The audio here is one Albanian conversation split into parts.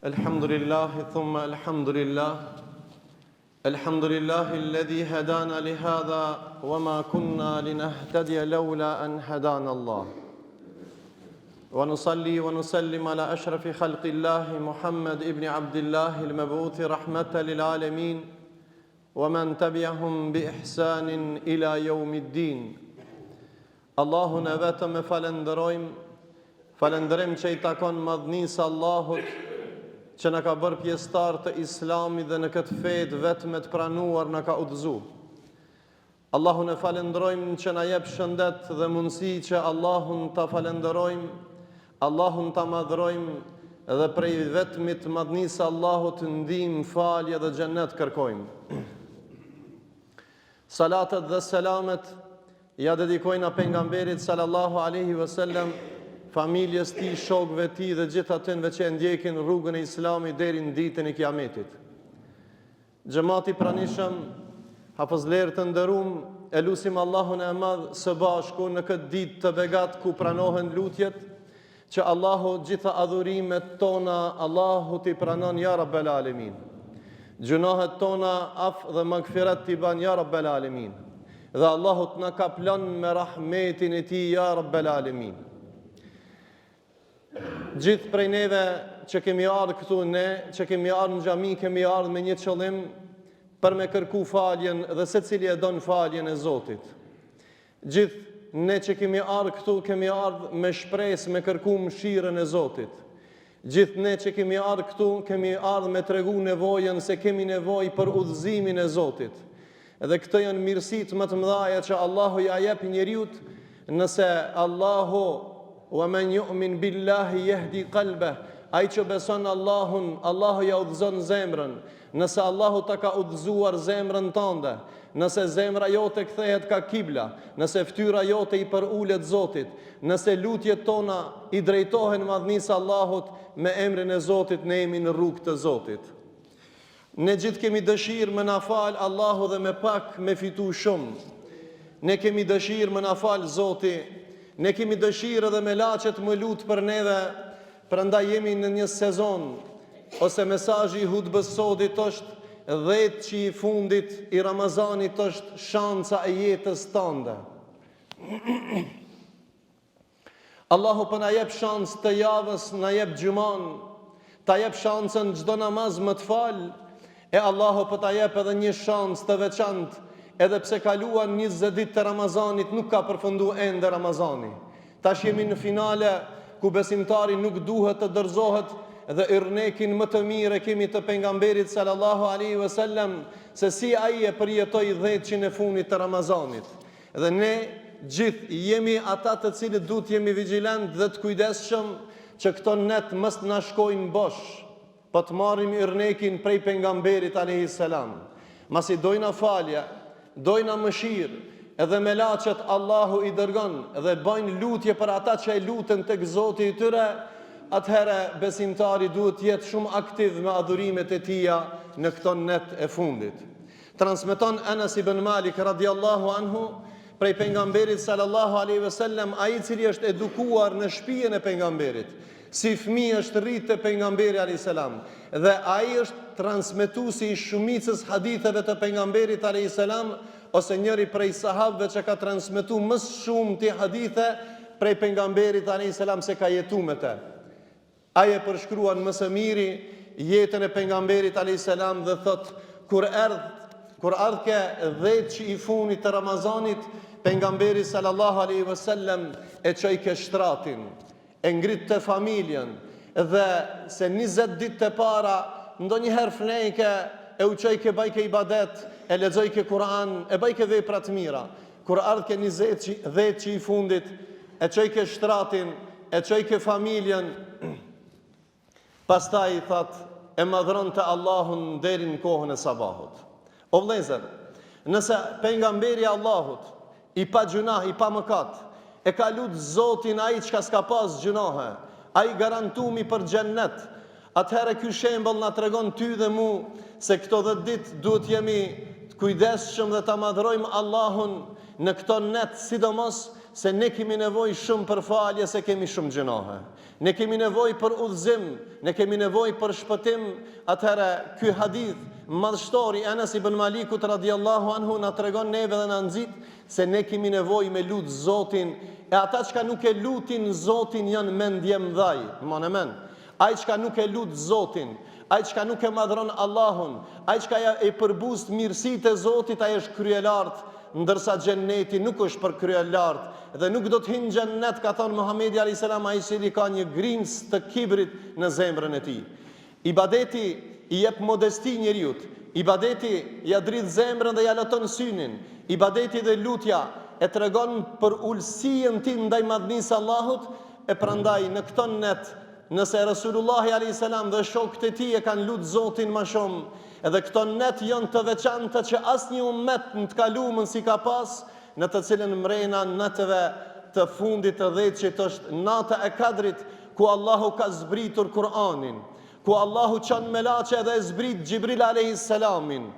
الحمد لله ثم الحمد لله الحمد لله الذي هدانا لهذا وما كنا لنهتدي لولا أن هدانا الله ونصلي ونسلم على أشرف خلق الله محمد ابن عبد الله المبعوث رحمة للعالمين ومن تبعهم بإحسان إلى يوم الدين Allahun e vetëm e falënderojmë, falënderim që i takon madhnisë Allahut, që na ka bërë pjesëtar të Islamit dhe në këtë fe të vetme të pranuar na ka udhëzu. Allahun e falënderojmë që na jep shëndet dhe mundësi që Allahun ta falënderojmë, Allahun ta madhrojmë dhe prej vetmit madhnisë Allahut ndihmë, falje dhe xhennet kërkojmë. Salatet dhe selamet ia dedikojna Pejgamberit sallallahu alejhi ve sellem, familjes tij, shokëve tij dhe gjithë atynve që e ndjekin rrugën e Islamit deri në ditën e Kiametit. Xhemat i pranishëm, hafëzlerë të nderum, e lusim Allahun e Madh së bashku në këtë ditë të begatë ku pranohen lutjet, Që Allahu gjitha adhurimet tona Allahu t'i pranon ja Rabbel Alemin. Gjynahet tona af dhe magfiret t'i ban ja Rabbel Alemin. Dhe Allahu të na kaplon me rahmetin e tij ja Rabbel Alemin. Gjithë prej neve që kemi ardhë këtu ne, që kemi ardhë në xhami, kemi ardhë me një qëllim për me kërku faljen dhe secili e don faljen e Zotit. Gjithë ne që kemi ardhë këtu, kemi ardhë me shpresë me kërku mëshirën e Zotit. Gjithë ne që kemi ardhë këtu, kemi ardhë me tregu nevojën se kemi nevojë për udhëzimin e Zotit. Dhe këto janë mirësitë më të mëdhaja që Allahu ja jep njeriut, nëse Allahu wa men yu'min billahi yahdi qalbah, ai që beson Allahun, Allahu ja udhëzon zemrën. Nëse Allahu ta ka udhëzuar zemrën tënde, nëse zemra jote kthehet ka kibla, nëse fytyra jote i përulet Zotit, nëse lutjet tona i drejtohen madhnisë Allahut, me emrin e Zotit ne jemi në rrugë të Zotit. Ne gjithë kemi dëshirë me na fal Allahu dhe me pak me fitu shumë. Ne kemi dëshirë me na fal Zoti, ne kemi dëshirë edhe melaqet me lut për neve, Prandaj jemi në një sezon, ose mesazhi i hutbës sodit është dhetëshi i fundit i Ramazanit është shanca e jetës tande. Allahu po na jep shans të javës, na jep xhuman, ta jep shansën çdo namaz me të fal, e Allahu po ta jep edhe një shans të veçantë, edhe pse kaluan 20 ditë të Ramazanit, nuk ka përfundu ende Ramazani. Tash jemi në finale ku besimtari nuk duhet të dorëzohet dhe yrnekin më të mirë e kemi të pejgamberit sallallahu alaihi wasallam se si ai e përjetoi dhjetëshin e fundit të Ramazanit. Dhe ne gjithë jemi ata të cilët duhet të jemi vigjilent dhe të kujdesshëm që këto net mos të na shkojnë bosh. Po të marrim yrnekin prej Pejgamberit alejhi selam. Masi dojna falje, dojna mëshirë, edhe melaqet Allahu i dërgon dhe bajnë lutje për ata që e luten tek Zoti i tyre, atëherë besimtari duhet të jetë shumë aktiv me adhurimet e tija në këto net e fundit. Transmeton Enes ibn Malik radiallahu anhu prej pejgamberit sallallahu alaihi wasallam, ai i cili është edukuar në shtëpinë e pejgamberit, Si fëmijë është rrit te pejgamberi alejhi selam dhe ai është transmetuesi i shumicës haditheve të pejgamberit alejhi selam ose njëri prej sahabëve që ka transmetu më së shumti hadithe prej pejgamberit alejhi selam se ka jetu me të. Ai e përshkruan më së miri jetën e pejgamberit alejhi selam dhe thotë kur erdh kur ardhke dhetëshi i funit të Ramazanit, pejgamberi sallallahu alaihi wasallam e çojke shtratin. E ngritte familjen dhe se 20 ditë të para ndonjëherë flejke e u çojke bajke ibadet, e lexojke Kur'an, e bajke vepra të mira. Kur ardhke 20 dhetëshi i fundit, e çojke shtratin, e çojke familjen, Pastaj, thotë, e madhronte Allahun deri në kohën e sabahut. O vëllezër, nëse pejgamberi i Allahut, i pa gjynah, i pa mëkat, e ka lut Zotin ai çka s'ka pas gjynahe, ai garantumi për xhennet, atëherë ky shembull na tregon ty dhe mu se këto 10 ditë duhet jemi të kujdesshëm dhe ta madhrojmë Allahun në këto net, sidomos. se ne kemi nevojë shumë për falje se kemi shumë gjynahe. Ne kemi nevojë për udhëzim, ne kemi nevojë për shpëtim, atëherë ky hadith madhështor i Enes ibn Malikut radiallahu anhu na tregon neve dhe na nxit se ne kemi nevojë me lut Zotin, e ata çka nuk e lutin Zotin janë mendjemdhaj, mane men. Ai çka nuk e lut Zotin, ai çka nuk e madhron Allahun, ai çka ja i përbuz mirësitë e Zotit, ai është kryelartë, ndërsa xhenneti nuk është për kryelartë dhe nuk do të hinë xhennet, ka thënë Muhamedi alayhis salam, ai i cili ka një grimcë të kibrit në zemrën e tij. Ibadeti i jep modesti njeriut, ibadeti ja dridh zemrën dhe ja loton synin, ibadeti dhe lutja e tregon përulësinë tij ndaj madhnisë së Allahut, e prandaj në këto net, nëse Resulullahi alejhi selam dhe shokët e tij e kanë lut Zotin ma shumë, edhe këto net janë të veçanta që asnjë ummet në të kalumen s'i ka pas, në të cilën mrena netëve të fundit të dhjetëshit është nata e Kadrit, ku Allahu ka zbritur Kur'anin, ku Allahu çon melaqe edhe e zbrit Xhibril alejhi selamin.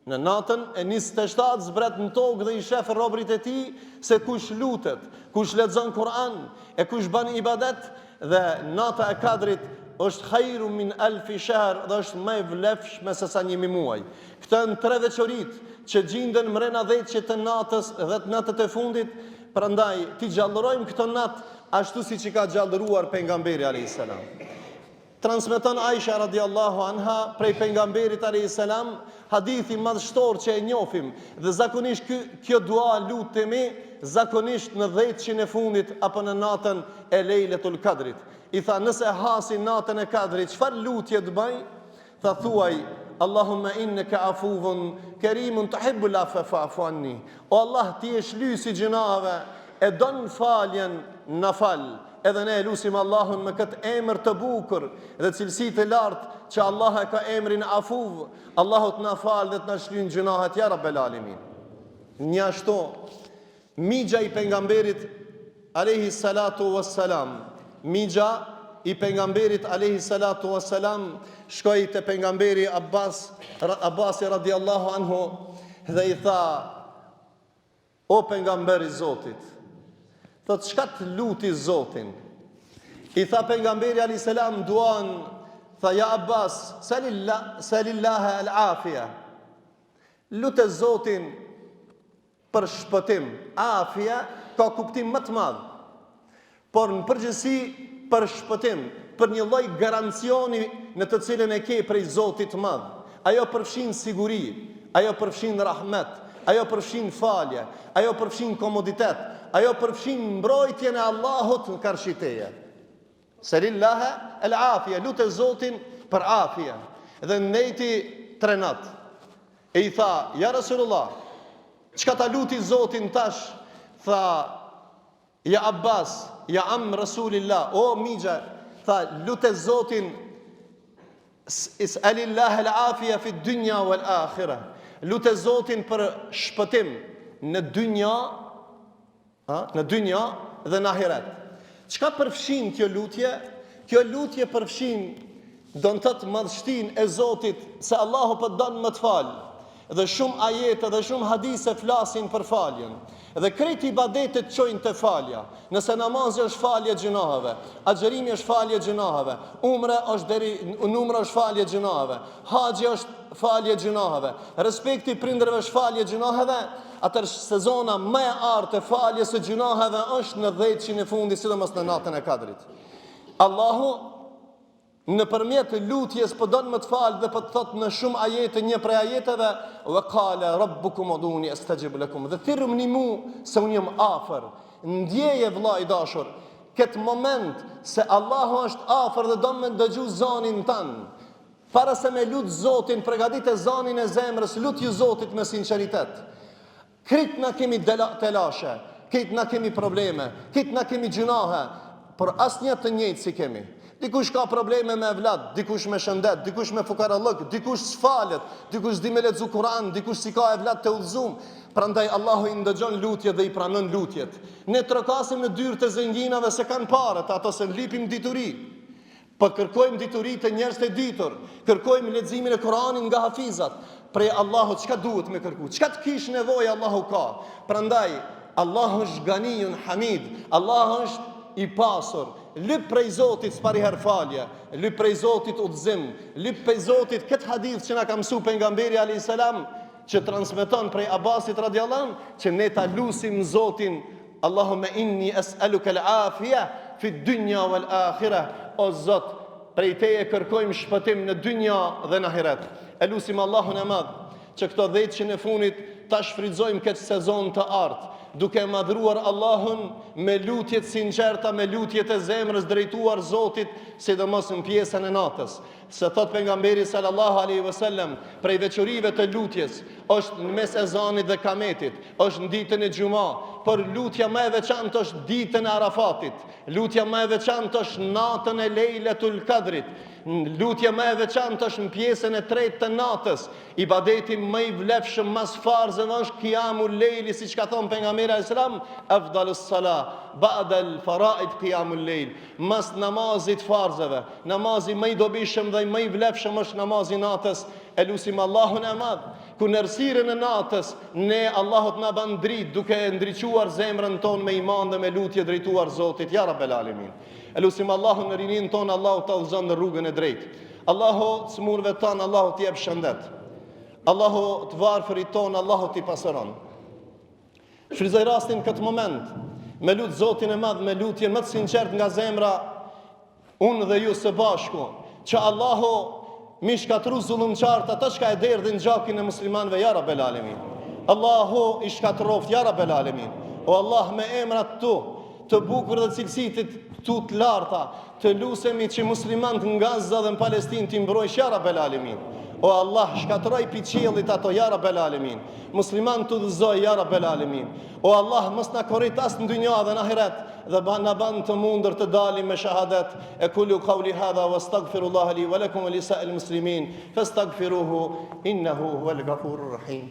Në natën e 27 zbret në tokë dhe i shef robërit e tij se kush lutet, kush lexon Kur'an e kush bën ibadet dhe nata e Kadrit është hajru min alfi shehr dhe është më e vlefshme se sa 1000 muaj. Këto janë tre veçoritë që gjinden mrena dhjetëshit të natës dhetë natët e fundit, prandaj t'i gjallërojmë këto natë ashtu siç i ka gjallëruar pejgamberi alayhis salam. Transmeton Aisha radiallahu anha prej pejgamberit alayhis salam hadithi madhështor që e njohim dhe zakonisht ky kjo dua lutemi zakonisht në dhjetëshin e fundit apo në natën e Lejletul Kadrit. I tha nëse hasi natën e Kadrit, çfarë lutje të bëj? Tha thuaj, Allahumma innaka afuvun kerimun tuhibbul afwa fa'fu anni. O Allah, ti je shlyes i gjynaheve, e don faljen, na fal. Edhe ne e lusim Allahun me këtë emër të bukur dhe cilësi të lartë që Allah e ka emrin Afuv, Allahu të na fal dhe të na shlyn gjynahet ja Rabbel Alamin. Njashtu Mixha i pejgamberit alejhi salatu wassalam, mixha i pejgamberit alejhi salatu wassalam shkoi te pejgamberi Abbas, Abbasi radiallahu anhu dhe i tha o pejgamber i Zotit, thotë çka të luti Zotin? I tha pejgamberi alejhi selam duan, tha ja Abbas, selillah, selillaha el afia. Lute Zotin për shpëtim, afia ka kuptim më të madh, por në përgjithësi për shpëtim, për një lloj garancioni në të cilën e ke prej Zotit të Madh. Ajo përfshin siguri, ajo përfshin rahmet, ajo përfshin falje, ajo përfshin komoditet, ajo përfshin mbrojtjen e Allahut në karshi teje. Selillahe el afia, lute Zotin për afia. Dhe ndejti tre natë. E i tha, ja Resulullah, çka ta luti Zotin tash? Tha, ja Abbas, ja am Resulillah, o mixha, tha, lute Zotin, is'alillah el afia fi dynja wal akhira. Lute Zotin për shpëtim në dynja Ha? Në dynja dhe në ahiret. Çka përfshin kjo lutje? Kjo lutje përfshin do të thotë madhështinë e Zotit se Allahu po don me të fal. Dhe shumë ajete dhe shumë hadise flasin për faljen. Dhe krejt ibadetet çojnë te falja. Nëse namazi është falje gjynaheve, agjërimi është falje gjynaheve, umre është deri në umre është falje gjynaheve, Haxhi është falje gjynaheve, respekti i prindërve është falje gjynaheve, atëherë sezona më e artë e faljes së gjynaheve është në dhjetëshin e fundit, sidomos në natën e Kadrit. Allahu nëpërmjet lutjes po don me të falë dhe po të thotë në shumë ajete një prej ajeteve wa qala rabbukum uduni astajib lakum dhe thirrmni mu se unë jam afër ndjeje vëlla i dashur këtë moment se Allahu është afër dhe don me ndëgju zanin tan Para se me lut Zotin, pregadite zanin e zemrës, lutju Zotit me sinqeritet. Krejt na kemi telashe, krejt na kemi probleme, krejt na kemi gjynahe, por asnjë të njëjtë s'i kemi. Dikush ka probleme me evlad, dikush me shëndet, dikush me fukarallëk, dikush s'falet, dikush s'di me lexu Kur'an, dikush s'i ka evlad të udhëzum. Prandaj Allahu i ndëgjon lutjet dhe i pranon lutjet. Ne trokasim në dyert e zenginave se kanë pare, te ato s'e lypim dituri. Po kërkojmë dituri te njerëzit e ditur, kërkojmë leximin e Kuranit nga hafizat, prej Allahut çka duhet me kërku, çka të kish nevojë Allahu ka. Prandaj. Allahu është Ganijun Hamid, Allahu është i pasur. Lyp prej Zotit s'pari herë falje, lyp prej Zotit udhëzim, lyp prej Zotit këtë hadith që na ka mësu pejgamberi alayhis salam, që transmeton prej Abbasit radiallahu anhu, që ne ta lusim Zotin Allahumme inni es'eluke al-afia fi dunya wal akhirah. O Zot, prej teje kërkojmë shpëtim në dynja dhe në ahiret. E lusim Allahun e Madh që këto dhjetëshin e fundit ta shfrytëzojmë këtë sezon të artë, duke e madhruar Allahun me lutje të sinqerta, me lutjet e zemrës drejtuar Zotit, sidomos në pjesën e natës. Se thotë pejgamberi sallallahu alaihi wasallam, prej veçorive të lutjes është në mes ezanit dhe kametit, është në ditën e xhuma, por lutja më e veçantë është ditën e Arafatit. Lutja më e veçantë është natën e Lejletul Kadrit. Lutja më e veçantë është në pjesën e tretë të natës. Ibadeti më i vlefshëm mas farzeve është Qiyamul Lejli, siç ka thënë pejgamberi alaihi salam, afdalus sala ba'da al faraid Qiyamul Lejl. Mas namazit farzeve, namazi më i dobishëm dhe më i vlefshëm është namazi i natës. E lusim Allahun e Madh, ku në errësirën e natës ne Allahu të na ban dritë duke e ndriçuar zemrën tonë me iman dhe me lutje drejtuar Zotit, ja Rabbel Alemin. E lusim Allahun në rininë tonë, Allahu ta udhëzon në rrugën e drejtë. Allahu të smurve tanë, Allahu t'i jep shëndet. Allahu të varfërit tonë, Allahu t'i pasuron. Shfrytëzoj rastin këtë moment me lut Zotin e Madh me lutjen më të sinqertë nga zemra unë dhe ju së bashku që Allahu m'i shkatërru zullumqarët ata çka e derdhin gjakin e muslimanëve ja Rabbel Alemin. Allahu i shkatërroft ja Rabbel Alemin. O Allah me emrat tu të bukur dhe cilësitë tu të larta, të lusemi që muslimanët në Gaza dhe në Palestinë t'i mbrojsh ja Rabbel Alemin. O Allah, shkatërroj pi qiellit ato ja Rabbel Alemin. Muslimanët udhëzoj ja Rabbel Alemin. O Allah, mos na korit as në dynja dhe në ahiret dhe ban na ban të mundur të dalim me shahadet. Ekulu kauli hadha wa astaghfirullah li wa lakum wa li sa'il muslimin fastaghfiruhu innahu huwal ghafurur rahim.